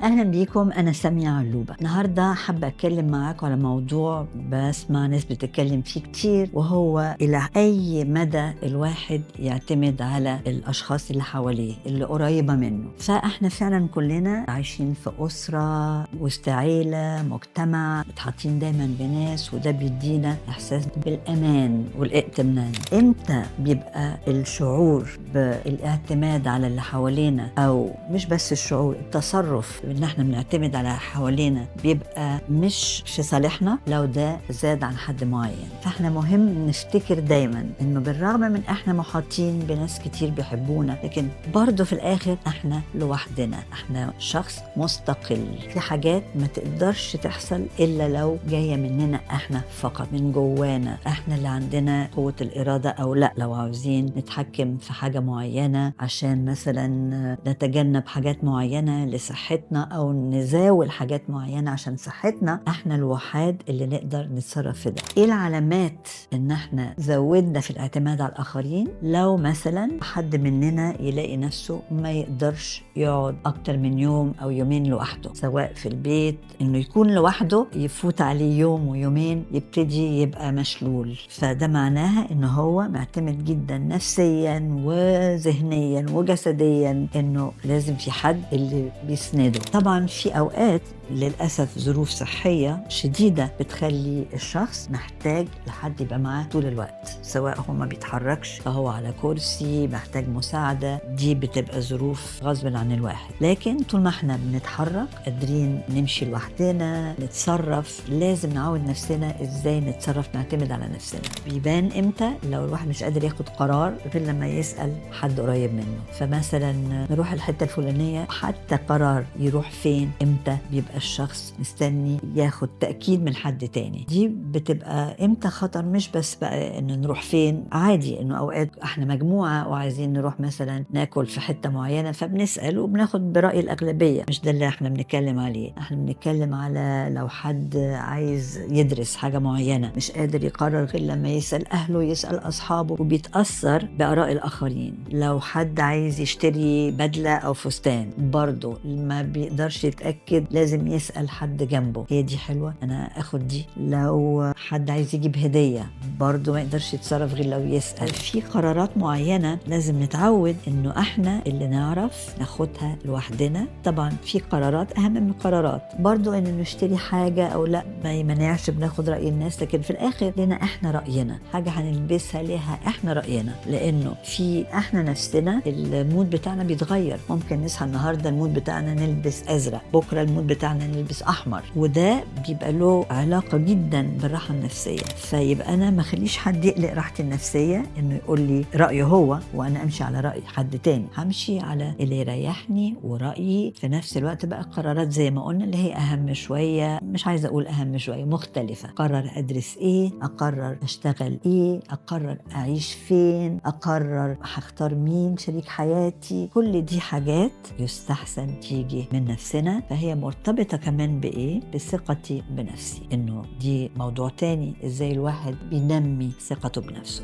اهلا بيكم، انا سامية علوبه. النهارده حابة اتكلم معاكم على موضوع بسمع ناس بتتكلم فيه كتير، وهو الى اي مدى الواحد يعتمد على الاشخاص اللي حواليه اللي قريبه منه. فاحنا فعلا كلنا عايشين في اسره، وسط عيله، مجتمع، متحاطين دايما بناس، وده بيدينا احساس بالامان والائتمان. امتى بيبقى الشعور بالاعتماد على اللي حوالينا، او مش بس الشعور، التصرف ان احنا بنعتمد على حوالينا بيبقى مش في صالحنا لو ده زاد عن حد معين؟ فاحنا مهم نفتكر دايما انه بالرغم من احنا محاطين بناس كتير بيحبونا، لكن برضه في الاخر احنا لوحدنا، احنا شخص مستقل. في حاجات ما تقدرش تحصل الا لو جاية مننا احنا فقط، من جوانا، احنا اللي عندنا قوة الارادة او لا. لو عاوزين نتحكم في حاجة معينة عشان مثلا نتجنب حاجات معينة لصحتنا، او نزاول حاجات معينة عشان صحتنا، احنا الوحاد اللي نقدر نتصرف في ده. ايه العلامات ان احنا زودنا في الاعتماد على الاخرين؟ لو مثلا حد مننا يلاقي نفسه ما يقدرش يقعد اكتر من يوم او يومين لوحده، سواء في البيت انه يكون لوحده، يفوت عليه يوم ويومين يبتدي يبقى مشلول، فده معناها ان هو معتمد جدا نفسيا وذهنيا وجسديا انه لازم في حد اللي بيسنده. طبعا في اوقات للاسف ظروف صحية شديدة بتخلي الشخص محتاج لحد يبقى معاه طول الوقت، سواء هو ما بيتحركش فهو على كرسي محتاج مساعدة، دي بتبقى ظروف غصب عن الواحد. لكن طول ما احنا بنتحرك قادرين نمشي لوحدنا نتصرف، لازم نعود نفسنا ازاي نتصرف، نعتمد على نفسنا. بيبان امتى؟ لو الواحد مش قادر ياخد قرار غير لما يسال حد قريب منه. فمثلا نروح الحتة الفلانية، حتى قرار يروح فين امتى بيبقى الشخص مستني ياخد تأكيد من حد تاني. دي بتبقى امتى خطر؟ مش بس بقى انه نروح فين، عادي انه اوقات احنا مجموعة وعايزين نروح مثلا ناكل في حتة معينة، فبنسأل وبناخد برأي الأغلبية. مش ده اللي احنا بنتكلم عليه، احنا بنتكلم على لو حد عايز يدرس حاجة معينة مش قادر يقرر غير لما يسأل أهله، يسأل أصحابه، وبيتأثر بآراء الآخرين. لو حد عايز يشتري بدلة أو فستان برضه ما بيقدرش يتأكد، لازم يسأل حد جنبه، هي دي حلوة أنا أخد دي. لو حد عايز يجيب هدية برضه ما يقدرش يتصرف غير لو يسأل. في قرارات معينة لازم نتعود إنه إحنا اللي نعرف ناخدها لوحدنا. طبعا في قرارات أهم من قرارات برضه، إن نشتري حاجة أو لا ما يمنعش بناخد رأي الناس، لكن في الآخر لنا إحنا رأينا، حاجة هنلبسها ليها إحنا رأينا، لأنه في إحنا نفسنا ال mood بتاعنا بيتغير. ممكن نصحى النهاردة ال mood بتاعنا نلبس أزرق، بكرة ال mood بتاعنا نلبس أحمر، وده بيبقى له علاقة جدا بالراحة النفسية. فيبقى أنا ما خليش حد يقلق راحتي النفسية إنه يقول لي رأيه هو وأنا أمشي على رأي حد تاني، همشي على اللي يريحني ورأيي. في نفس الوقت بقى قرارات زي ما قلنا اللي هي أهم شوية، مش عايزة أقول أهم شوية، مختلفة. أقرر أدرس إيه، أقرر أشتغل إيه، أقرر أعيش فين، أقرر هختار مين شريك حياتي، كل دي حاجات يستحسن تيجي من نفسنا. فهي مرتبطة كمان بإيه؟ بثقتي بنفسي، إنه دي موضوع تاني، إزاي الواحد بينمي ثقته بنفسه.